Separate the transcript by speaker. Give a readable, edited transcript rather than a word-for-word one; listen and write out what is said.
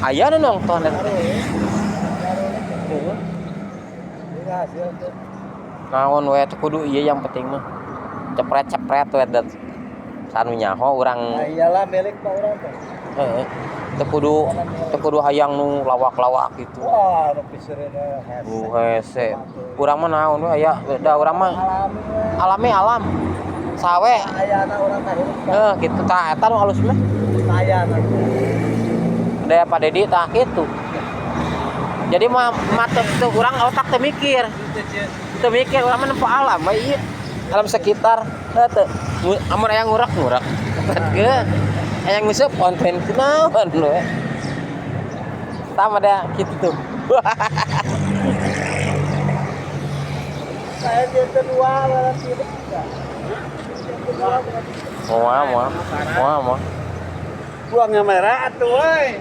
Speaker 1: Aya nu nonton eta teh. Heeh.
Speaker 2: Ini hasil tuh.
Speaker 1: Naon we teu kudu ieu, yang penting mah cepret-cepret we dat sanu nyaho urang.
Speaker 2: Nah, iyalah, milik pak urang teh.
Speaker 1: Heeh. Teu kudu hayang nu lawak-lawak gitu.
Speaker 2: Wah, nu piseurina hese.
Speaker 1: Nu hese. Urang mah naon we aya da urang mah
Speaker 2: Alami we.
Speaker 1: Alami alam. Sawe.
Speaker 2: Ayana urang teh hirup.
Speaker 1: Heuh, gitu tah eta nu alus mah.
Speaker 2: Ayana.
Speaker 1: Daya Pak Dedi tah kitu. Jadi mah mata teu urang otak teu mikir. Teu mikir urang mah nempo alam we ieu. Alam sekitar heuh teu. Amun aya ngurak ngurak. Ge. Aya nguseup konten kunaon we. Tah mah da kitu tuh.
Speaker 2: Saya dia kedua berarti enggak. Kedua berarti.
Speaker 1: Moal moal. Moal moal.
Speaker 2: Buangnya merah atuh euy.